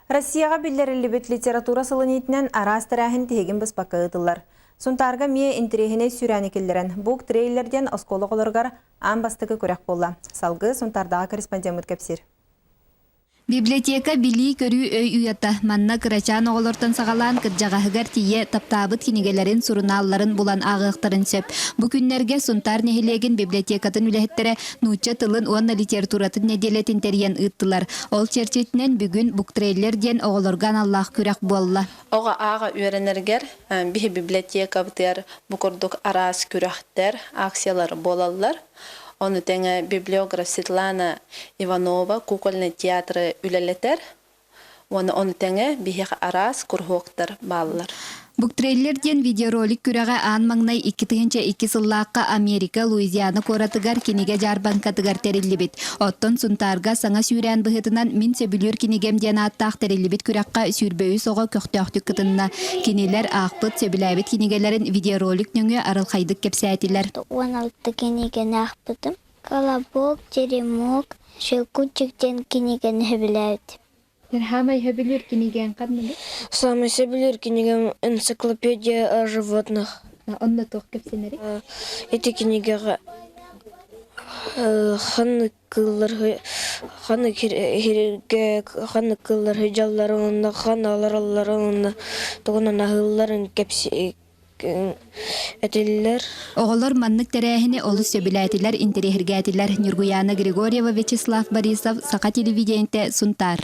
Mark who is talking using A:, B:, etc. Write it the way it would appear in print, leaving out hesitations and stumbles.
A: Россияҕа биллэриллибит литература сылын иитинэн араас тэрээһин тиһигин быспакка ыытыллар. Сунтаарга эмиэ интэриэһинэй сүүрээни киллэрэн, бук-трейлер диэн оскуола оҕолоругар аан бастакы күрэх буолла. Салгыы Сунтаардааҕы корреспондеммыт кэпсиир.
B: Библиотека билии-көрүү өй уйата. Манна кырачаан оҕолортон саҕалаан кырдьаҕаһыгар тиийэ таптаабыт кинигэлэрин, сурунаалларын булан ааҕыахтарын сөп. Бу күннэргэ Сунтаар нэһилиэгин библиотекатын үлэһиттэрэ нуучча тылын уонна литературатын нэдиэлэтин тэрийэн ыыттылар. Ол чэрчитинэн бүгүн буктрейлер диэн оҕолорго аналлаах күрэх буолла.
C: Оҕо ааҕа үөрэнэригэр биһи библиотекабытыгар бу курдук араас күрэхтэр, акциялар буолаллар. Ону тэҥэ библиограф Светлана Иванова кукольный театры үлэлэтэр. Уонна ону тэҥэ биһиэхэ араас куруһуоктар бааллар.
B: Буктрейлер диэн видеоролик күрэҕэ аан маҥнай 2002 сыллаахха Америка Луизиана куоратыгар кинигэ дьаарбаҥкатыгар тэриллибит. Оттон Сунтаарга саҥа сүүрээн быһыытынан «Мин сөбүлүүр кинигэм» диэн ааттаах тэриллибит күрэххэ 23 оҕо көхтөөхтүк кытынна. Кинилэр аахпыт, сөбүлээбит кинигэлэрин видеоролик нөҥүө арылхайдык кэпсээтилэр.
D: 16 кинигэни аахпытым. Колобок, Теремок, Щелкунчик диэн кинигэни сөбүлээбитим.
B: Хаамай сөбүлүүр кинигэҥ ханныгый?
E: Саамай сөбүлүүр кинигэм «Энциклопедия о животных».
B: Онно туох кэпсэнэрий?
E: Ити кинигэҕэ ханнык кыыллар ханнык сиргэ ханнык кыыллар сылдьалларын уонна ханна олороллорун уонна тугунан аһыылларын кэпсии этиллэр.
B: Оҕолор маннык тэрээһини олус сөбүлээтилэр, интэриэһиргээтилэр. Ньургуйаана Григорьева, Вячеслав Борисов, Саха телевидениетэ, Сунтаар.